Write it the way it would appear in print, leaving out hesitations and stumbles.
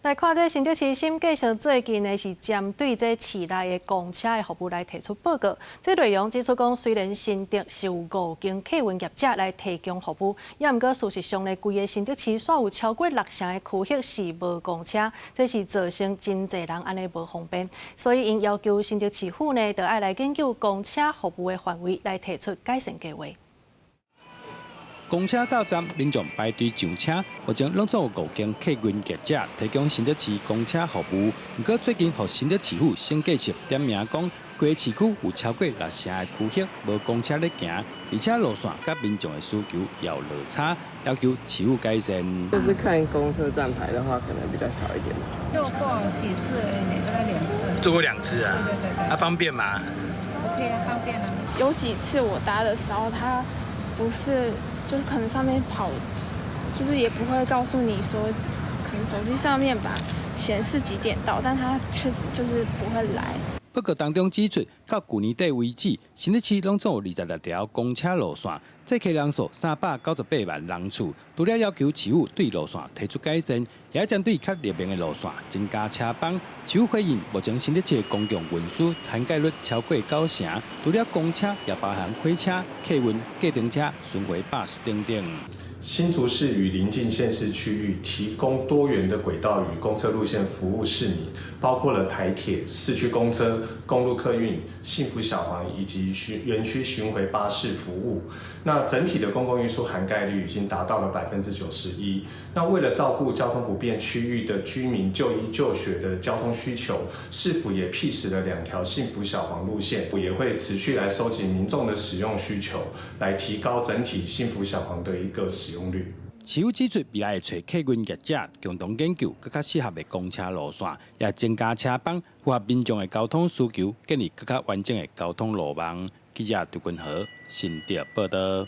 來看這新竹市審計署最近呢是針對這市內的公車的服務來提出報告。這內容指出講，雖然新竹是有五間客運業者來提供服務，也毋過事實上呢，規个新竹市煞有超過六成的區域是無公車，這是造成真濟人按呢無方便。所以𪜶要求新竹市府呢，著愛來研究公車服務的範圍，來提出改善計劃。公車到站，民眾排隊上車。目前攏總有五間客運業者提供新竹市公車服務。毋過最近，予新竹市府審計署點名講，規市區有超過六成的區域無公車咧行，而且路線佮民眾的需求有落差，要求市府改善。就是看公車站牌的話，可能比較少一點。坐過幾次，每個兩次。坐過兩次啊？對對對。啊，方便嗎？OK 啊，方便啊。有幾次我搭的時候，它不是。就是可能上面跑，就是也不會告訴你說，可能手機上面吧顯示幾點到，但它確實就是不會來。報告當中指出，到舊年底為止，新竹市攏總有26條公車路線，載客人數398萬人次。除了要求市府對路線提出改善，也針對較熱門的路線增加車班。市府回應，目前新竹市的公共運輸涵蓋率超過九成，除了公車，也包含火車、客運、計程車、巡迴巴士等等。新竹市與鄰近縣市區域提供多元的軌道與公車路線服務市民，包括了台鐵、市區公車、公路客運、幸福小黃以及巡園區巡迴巴士服務。那整體的公共運輸涵蓋率已經達到了91%。那為了照顧交通不便區域的居民就醫就學的交通需求，市府也闢設了兩條幸福小黃路線，也會持續來收集民眾的使用需求，來提高整體幸福小黃的一個使用率。市府指出，未來會揣客運業者共同研究閣較適合的公車路線，也增加車班，符合民眾的交通需求，建立閣較完整的交通路網。記者杜君和新竹報道。